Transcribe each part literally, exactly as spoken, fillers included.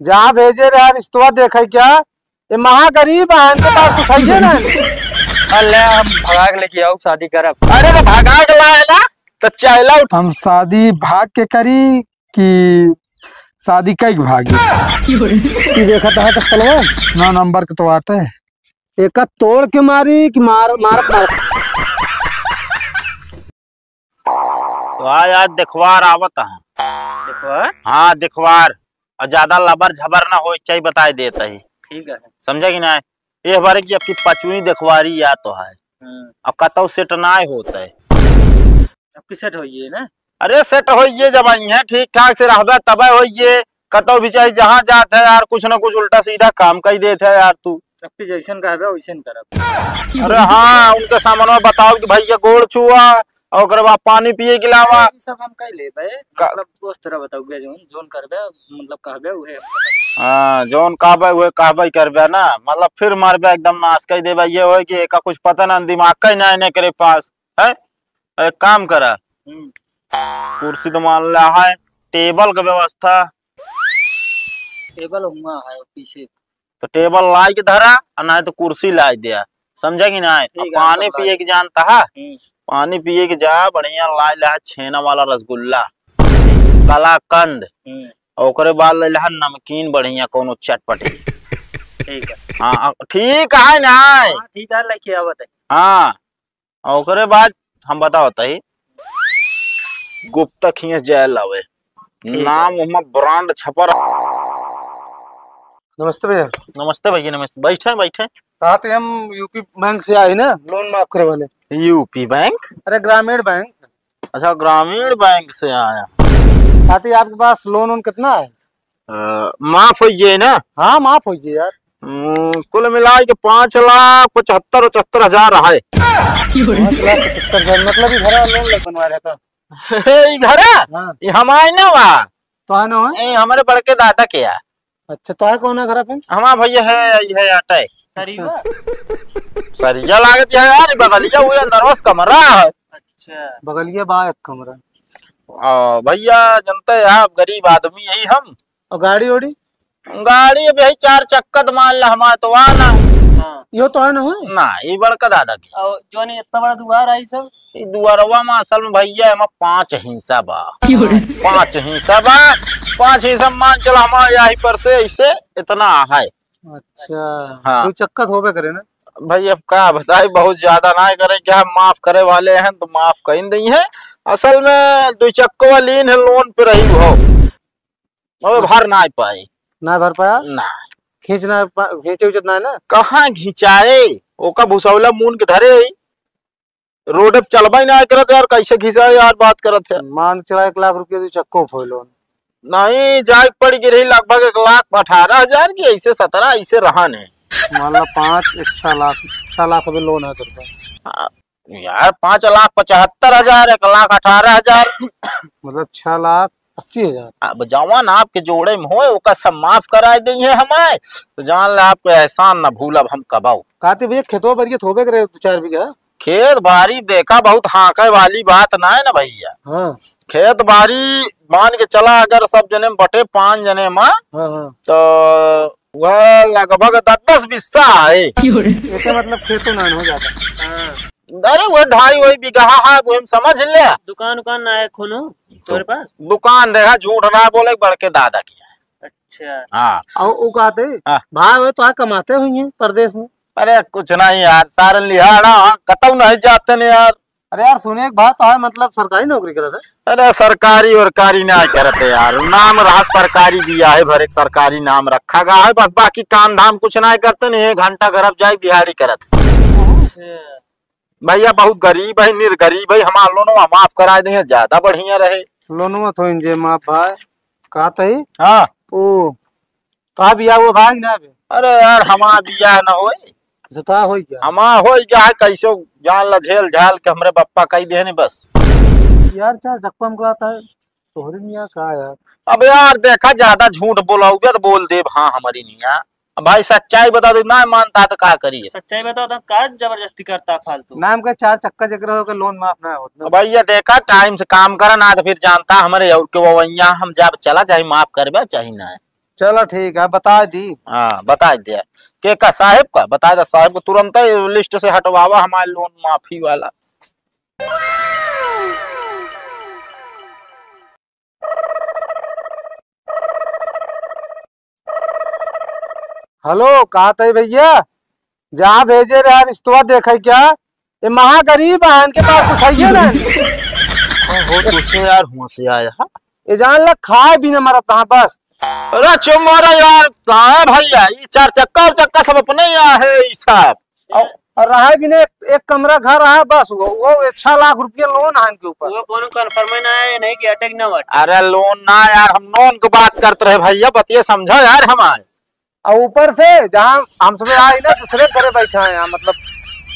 जहाँ भेजे रहा रिश्तवा देखे क्या? ये महागरीब है, इनके पास कुछ है ना। अरे ले, हम भगा के लेके आओ, शादी करब। अरे तो भगा के लाए ना, तो चला उठ। हम शादी भाग के करी कि शादी कई के भागी? की देखत है तो तलवा? नौ नंबर के तो आटे। एका तोड़ के मारी कि मार, मारत मारत? तो आज, आज देखवार आवत है। देखवार? हाँ, देखवार। और ज्यादा लबर झबर ना हो, चाहिए बताए देत ही। ठीक है। समझे कि ना? ये बारे की आपकी पचवीं देखवारी या तो है। हम्म। अब कतौ सेट ना होत है। अब की सेट होइए ना? अरे सेट होइए, जब आई है ठीक ठाक से रहबे तबे होइए। कतौ भी चाहे जहाँ जात है यार, कुछ ना कुछ उल्टा सीधा काम कई देत है यार तू। अब की जैसन कहबे वैसन करब। अरे हाँ, उनके सामने बताओ कि भैया गोड़ छुआ और ओकरे बाद पानी पिए के अलावा। ये सब हम कह लेबे, का- मतलब दोस्त रह बताओ बे, जोन जोन करबे, मतलब कहबे उहे हम करब। हाँ, जोन कहबे उहे कहबे करबे ना, मतलब फिर मारबे एकदम नाश कर देबे। ये होए कि एका कुछ पता ना, दिमाग का ही ना है एकरे पास, है? एक काम करा, हम्म। कुर्सी तो मान ला है, टेबल का व्यवस्था। टेबल हुआ है पीछे। तो टेबल लाई के धरा, और ना तो कुर्सी लाई दिया, समझा कि ना? ठीक अब है, पानी सब लाई। पिए के जानता है, हम्म। पानी पिए के जा, बढ़िया लाई ला छेना वाला रसगुल्ला, कलाकंद, हम्म। और ओकरे बाद ले ला नमकीन बढ़िया कोनो चटपटी। ठीक है। हाँ, ठीक है ना? हाँ, ठीक है, लेके आवत है। हाँ, और ओकरे बाद हम बतावत ही, गुप्ता खियस जाए लावे। ठीक है। नाम उहमा ब्रांड छपर। नमस्ते भैया। नमस्ते भैया, नमस्ते। बैठे, बैठे। कहा थे हम यूपी बैंक से आए ना, लोन माफ करे वाले। यूपी बैंक? अरे ग्रामीण बैंक। अच्छा, ग्रामीण बैंक से आया। कहा थे आपके पास लोन वोन कितना है? अ, माफ होइए ना? हाँ, माफ होइए यार। हम्म, कुल मिला के पाँच लाख पचहत्तर, पचहत्तर हजार है। पाँच लाख पचहत्तर हजार, मतलब ये घरा लोन लग बनवा रहा था। हे, ई घरा? हाँ। ई हमारे ना बा। तो है ना? ए, हमारे बड़के दादा के है। अच्छा, तो है कौन है घरा पे? हमारा भैया है, ये है आटा है। सरिया? अच्छा। सरिया लागत है यार, बगलिया हुए अंदर बस कमरा है। अच्छा। बगलिया बा एक कमरा। आ, भैया, जनते हैं आप, गरीब आदमी यही हम। और गाड़ी ओड़ी? गाड़ी अब यही चार चक्का तो मान ला, हमारे तो आ ना। हाँ। यो तो है ना, हुए? ना, ये बड़का दादा के। और जोन इतना बड़ा दुआर आई सब? ये दुआरवा में असल में भैया, एमा पाँच हिस्सा बा। क्यों रे? पाँच हिस्सा बा, पाँच हिस्सा मान चला, हमारे यही पर से इसे इतना है। अच्छा, हाँ। दो चक्का तो होबे करे ना? भाई, अब का बताई, बहुत ज्यादा ना करे, क्या माफ करे वाले हैं तो माफ कहीं नहीं है। असल में दो चक्को वाली है, लोन पे रही हो, अबे भर ना पाई। ना भर पाया? ना। खींच ना पा-, खींचे उचत ना है ना? कहाँ खिंचाए, ओका भुसौला मून के धरे है। रोड पे चलबा ही ना करत यार, कैसे घिसा यार, बात करत है। मान के चला, एक लाख रुपया दो चक्को फोइलो। नहीं, जाए पड़ गिर रही लगभग एक लाख अठारह हजार की, ऐसे सत्रह, ऐसे रहा नहीं। मान ला पाँच, एक छह लाख, छह लाख रुपये लोन है तेरे पे। हाँ, यार, पाँच लाख पचहत्तर हजार, एक लाख अठारह हजार। मतलब छह लाख अस्सी हजार। अब जवान आपके जोड़े में होए, ओका सब माफ कराए देइहे हमारे, तो जान ले आपके एहसान न भूलब हम कबऊ। काते भैया, खेतवा बरिया थोबे करे दो चार बीघा। खेत बारी देखा, बहुत हाँके वाली बात ना है ना भैया। हाँ। खेत बारी मान के चला, अगर सब जने में बटे पाँच जने में, हाँ, हाँ। तो वह लगभग दस दस बिस्सा है। एके मतलब खेतो ना हो जाता। हाँ। अरे वो ढाई वही बीघा है, वो हम समझ ले। दुकान उकान ना है कोनो तोरे पास? दुकान देखा, झूठ ना बोले, बड़के दादा की है। अच्छा। हाँ। और वो कहते, हाँ। भाई वो तो आ कमाते हुई हैं परदेश में। अरे कुछ नहीं यार, सारे लिहाड़ा, हाँ, कतऊ नहीं जाते ने यार। अरे यार सुने, एक बात तो है, मतलब सरकारी नौकरी करत है? अरे सरकारी वरकारी नहीं करते यार, नाम रहा सरकारी, बिया है भर एक सरकारी नाम रखा गया है बस, बाकी काम धाम कुछ नहीं करते, नहीं घंटा घर अब जाए दिहाड़ी करत। अच्छा। भैया बहुत गरीब है, निर्गरीब है, हमार लोनवा माफ कराए देइहे, ज्यादा बढ़िया रहे। लोनवा तो इंजे माफ भाई, कहत ही? हाँ। ओ, का बियाह हुआ भाई ना बे? अरे यार, हमार बियाह ना होई। अच्छा, तो होई क्या? हमार होई क्या है, कैसे जान ला झेल झाल के हमरे बप्पा कई देहने बस। यार, चार चक्का में कहत है, तोहरी मियाँ का यार? अब यार देखा, ज्यादा झूठ बोलाओगे तो बोल देब, हाँ, हमारी मियाँ। अब भाई सच्चाई बता दे, ना मानता तो का करिए? सच्चाई बताओ तो का जबरदस्ती करता फालतू? नाम के चार चक्का जेकरे हो के लोन माफ ना होत ना। अब भैया देखा, टाइम से काम करा ना तो फिर जानता हमारे और के वो वैया हम जब चला चाहे माफ करबे चाहे ना। चला ठीक है, बताइ दी। हाँ, बताइ दिया। के का, साहेब का? बताइ दा साहेब को, तुरंत ही लिस्ट से हटवावा हमारे लोन माफी वाला। हेलो, कहा तई भइया, जहाँ भेजे रहा रिश्तवा देखे क्या? ये महागरीब है, इनके पास कुछ है ही नहीं। हो, तुझसे यार हुआ से आया। ये जान ला, खाए भी न मरत हाँ बस। अरे चुप मारा यार, कहाँ है भइया? ये चार चक्का और चक्का सब अपने यहाँ है, ये सब। और, और रहा भी नहीं, एक, एक कमरा घर है बस, वो, वो छह लाख रुपया लोन है इनके ऊपर। वो कोनो कन्फर्म ना है, नहीं कि अटैक ना हुआ। अरे लोन ना यार, हम लोन की बात करते रहे भइया, बतिये समझो यार हमारे। और ऊपर से जहाँ हम सब आए ना, दूसरे घरे बैठा है यहाँ, मतलब,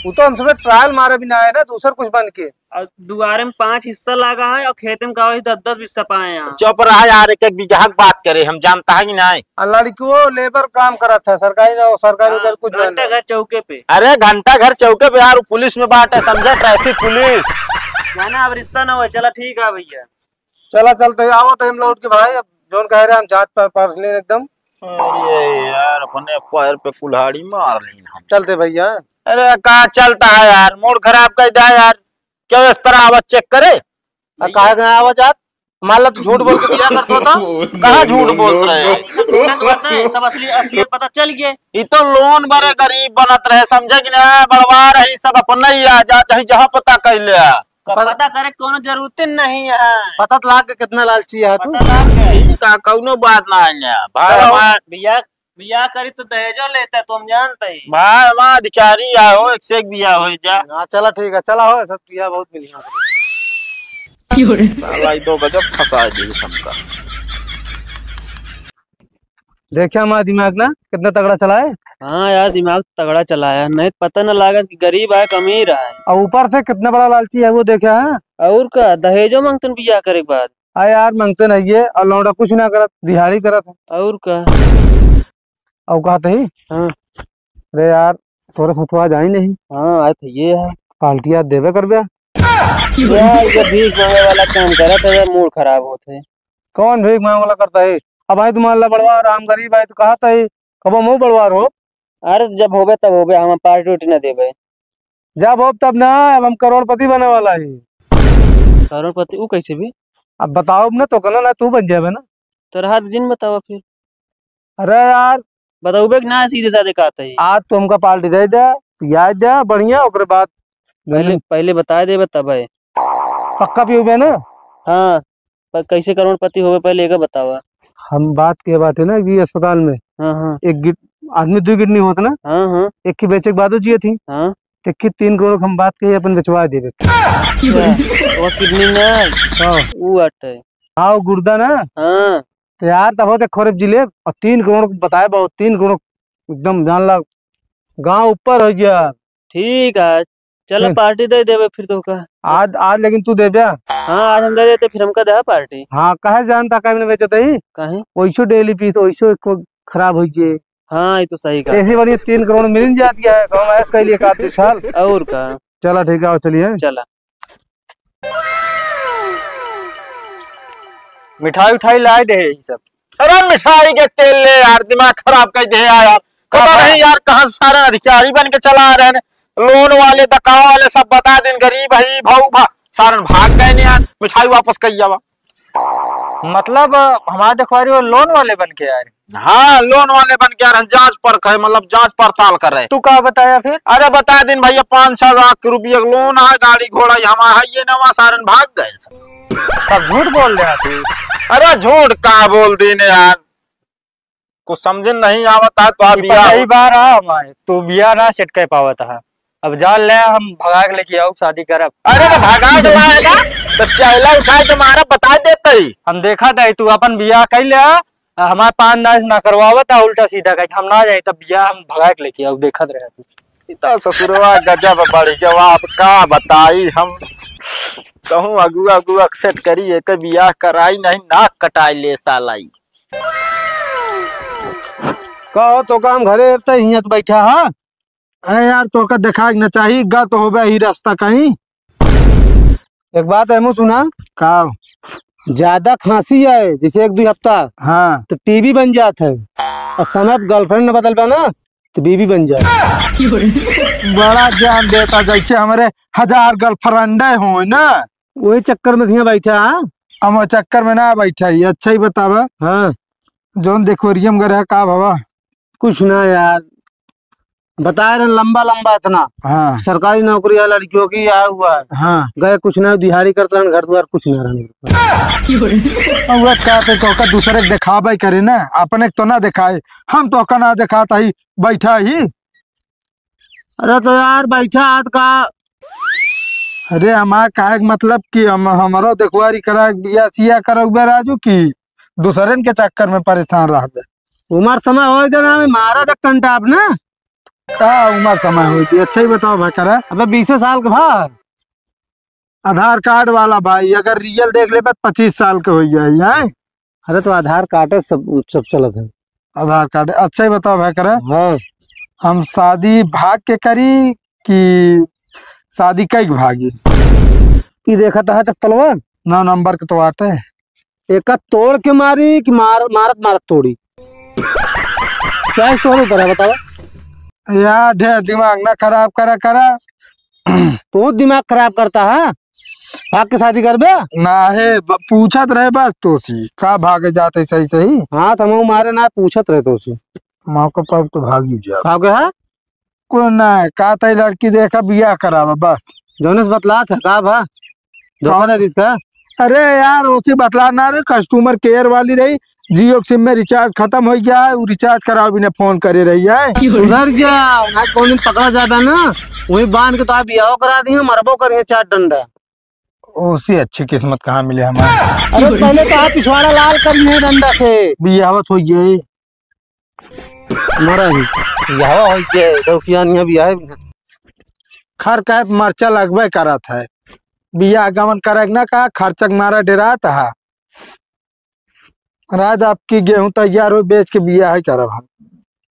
वो तो हम सब ट्रायल मारे भी ना आए ना, दूसर कुछ बन के। और दुआरे में पांच हिस्सा लगा है और खेते में का वही दस दस हिस्सा पाए हैं। चुप रहा यार, एक एक बीघा की बात करे, हम जानता है कि नहीं? आ लड़कियों लेबर काम करत है, सरकारी ना, सरकारी हाँ, उधर कुछ घंटा नहीं। घर चौके पे। अरे घंटा घर चौके पे यार, वो पुलिस में बात है, समझा, ट्रैफिक पुलिस। जाना अब रिश्ता ना हो, चला ठीक है भइया। चला चलते, आवत है हम लौट के भाई, अब जौन कह रहे हम जात पर, पर लेन एकदम। अरे यार, अपने पैर पे कुल्हाड़ी मार लीन हम। चलते भइया। अरे का चलता है यार, मूड खराब कर दिया यार। क्यों इस तरह आवाज चेक करे? आ, काहे के ना आवाज आत? मान ला तू झूठ बोल के बियाह करत होता। कहाँ झूठ बोल रहे हैं? झूठ बोलत है, सब असली, असलियत पता चल गए। ई तो लोन बरे गरीब बनत रहे, समझे कि ना? बड़वा रही सब अपने ही आ जा, चाहे जहाँ पता कर ले आ। क-, पता करे के कोनो जरूरत नहीं है। पता तो लाग के कितना लालची है तू। पता लाग गए। ठीक है, कौनो बात ना है ना। भाई, चलो, हमार बियाह, बियाह करी तो दहेजो लेता, तुम जानते ही। भाई, हमार अधिकारी आए हो, एक से एक बियाह हो जा। हाँ, चला ठीक है, चला हो, सब बियाह बहुत मिली। क्यों रे? साला, ई तो गजब फंसा है दिल सबका। देखा हमारा दिमाग ना कितना तगड़ा चला है। हाँ यार, दिमाग तगड़ा चला है, नहीं पता ना लागत कि गरीब आए कि अमीर आए। और ऊपर से कितना बड़ा लालची है वो, देखा है? और का, दहेजो मांगतन बियाह करे के बाद। आ यार, मांगते नहीं है और लौंडा कुछ ना करत, दिहाड़ी करत है। और का? और कहते ही, हाँ। अरे यार, तोरे साथ आज आई नहीं। हाँ, आए थे ये है। पार्टी आज देवे करबे। यार, ये भीख मांगे वाला काम करत है, मूड खराब होत है। कौन भीख मांगे वाला करता है? अब भाई तुम्हारा बड़वार, हम गरीब आए तो कहता है, कबो मुँह बड़वार हो। अरे जब होबे तब होबे, हम पार्टी उर्टी ना देबे। जब होब तब ना, अब हम करोड़पति बने वाला ही। करोड़पति ऊ कैसे भी? अब बताओ ना तो कहना ना, तू बन जाबे ना। तो रहा दिन बतावा फिर। अरे यार। बताओबे कि ना सीधे साधे कहता है। आज तू हमका पार्टी दे दे, पियाज दे बढ़िया, ओकरे बाद पहले, पहले बता देबे तब है। पक्का पियोबे ना? हाँ, पर कैसे करोड़पति होबे पहले एका बतावा। हम बात के बाटे ना कि अस्पताल में हाँ, हाँ। एक गिड-, आदमी दुइ किडनी होत ना, हाँ, हाँ। एक की बेचे के बादो जियत ही। हाँ। तो एक की तीन करोड़ हम बात कही अपन बेचवा देबे। अच्छा, वो किडनी ना, हाँ। वो आटे। हाँ, वो गुर्दा ना। हाँ। तो यार, तब होते खोरे जी ले, और तीन करोड़ बताए बा, तीन करोड़ एकदम जान ला, गाँव ऊपर हो गया। ठीक है, चलो हम्म। पार्टी दे देबे फिर तो का। आज, आज लेकिन तू देबे? हाँ, आज हम दे देते, फिर हमका दे पार्टी। हाँ, काहे जानता काहे में बेचत है? काहे? वैसो डेली पी तो वैसो एको खराब हो गए। हाँ, ये तो सही कहा। ऐसी बढ़िया तीन करोड़ मिल जाती है, कम ऐश कर लिए एक आध दो साल। और का? चला ठीक है, चलिए। चला। मिठाई उठाई लाए दे यही सब। अरे मिठाई के तेल ले यार, दिमाग खराब कर दे यार। पता नहीं यार कहाँ से सारे अधिकारी बन के चला आ रहे हैं। लोन वाले, दकाव वाले सब बता देन, गरीब है, भाऊ भा-, सारन भाग गए ने यार। मिठाई वापस कर जावा। मतलब हमारे देखवारी वो लोन वाले बन के आ रहे? हाँ, लोन वाले बन के आ रहे हैं, जांच परख है, मतलब जांच पड़ताल कर रहे हैं। तू का बताया फिर? अरे बता दिन भैया, पाँच छह लाख के रुपये का लोन है, गाड़ी घोड़ा ही हमारा है, ये नवा सारन भाग गए सब। सब झूठ बोल रहे हैं तू। अरे झूठ का बोल दीन यार, कुछ समझे नहीं आवत है तो आप ये बियाह पहली बार आ हमारे, तू बियाह ना सेट कर पावत है। अब जा ले, हम भगा के लेके आऊ, शादी करब। अरे तो भगा के लाएगा, तो चैला उठा के मारा, बता देते ही। हम देखा था, तू अपन बियाह कर ले, आ, हमारे पान दास ना करवावत है, उल्टा सीधा कहे, हम ना जाए, तब बियाह हम भगा के लेके आऊ, देखत रहे तू। इतना ससुरवा गजब बढ़ गया, अब का बताई हम, कहूँ अगुआ अगुआ सेट करी, एक बियाह कराई नहीं, नाक कटाई ले सालाई। का हो, तो काम घरे रहता ही हियाँ तो बैठा है? अरे यार, तोका देखाए के न चाही, गा तो होबे ही रास्ता कहीं। एक बात है, मुँह सुना। का? ज्यादा खांसी है, जैसे एक दुइ हफ्ता, हाँ। तो टीबी बन जात है। और समय पे girlfriend न बदलबा ना, तो बीबी बन जाए। बड़ा ज्ञान देता, जैसे हमरे हजार girlfriend होय ना। वही चक्कर में हियाँ बैठा, हाँ? हम वो चक्कर में ना बैठा ही, अच्छा ही बतावा। हाँ। जौन देखोरियम गए रहा, का भवा? कुछ ना यार, बताए रहन लंबा लंबा इतना। हाँ। सरकारी नौकरी है लड़कियों की, आया हुआ है। हाँ। गए कुछ ना, दिहाड़ी करता रहन, घर द्वार कुछ ना रहन। अब वह कहते तो का दूसरे के दिखावे करे ना, अपने के तो ना दिखाए। हम तो का ना दिखाता ही, बैठा ही। अरे तो यार, बैठा हाथ का। अरे हमार काहे के मतलब कि हम, हमरो देखवारी करा, बिया सिया करो बे राजू, की दूसरन के चक्कर में परेशान रहबे। उमर समय होय देना, मैं मारा बे कंटाप ना। का उमर समय होय दी? अच्छा ही बताओ भाई करा। अबे बीसे साल के भा। आधार कार्ड वाला भाई, अगर real देख लेबे तो पच्चीस साल के होई जाई, हैं? अरे तो आधार कार्ड है, सब, सब चलत है। आधार कार्ड, अच्छा ही बताओ भाई करा। हाँ। हम शादी भाग के करी कि शादी कई के भागी? ई देखा तो है चप्पलवा। नौ नंबर के तो आटे। एका तोड़ के मारी कि मार-, मारत मारत तोड़ी? Choice तोहरे ऊपर है, बतावा। यार, ढेर दिमाग ना खराब करा, करा। तू दिमाग खराब करता है, भाग के शादी करबे? ना है, ब-, पूछत रहे बस तोसी, का भागे जाते सही सही? हाँ, तो हम मारे ना पूछत रहे तोसी। मौका पर तो भाग ही जा। का के है? कोई ना है, का तई लड़की देखा, बियाह करावा बस। जौने से बतलात है, का भा? धोखा कौन? दे दिस का? अरे यार, ओसी बतला ना रे, customer care वाली रही, Jio के SIM में recharge खतम हो गया है, वो recharge करावे बिना फोन करे रही है। सुधर जा, ना कौन दिन पकड़ा जाबे ना, वही बांध के तो आप बियाह करा दिए, मरबो करिए चार डंडा। ओसी अच्छी किस्मत कहाँ मिले हमारे। अरे पहले तो आप पिछवाड़ा लाल करिए डंडा से। बियाहवत हो गए। मरा ही। बियाह हो गए, शौकिया निया बियाह है। खर का मरचा लगबे करत है। बियाह गमन करे ना का, खर्चा के मारा डेरात है। रात आपकी गेहूं तैयार हो, बेच के बियाह ही करब हम।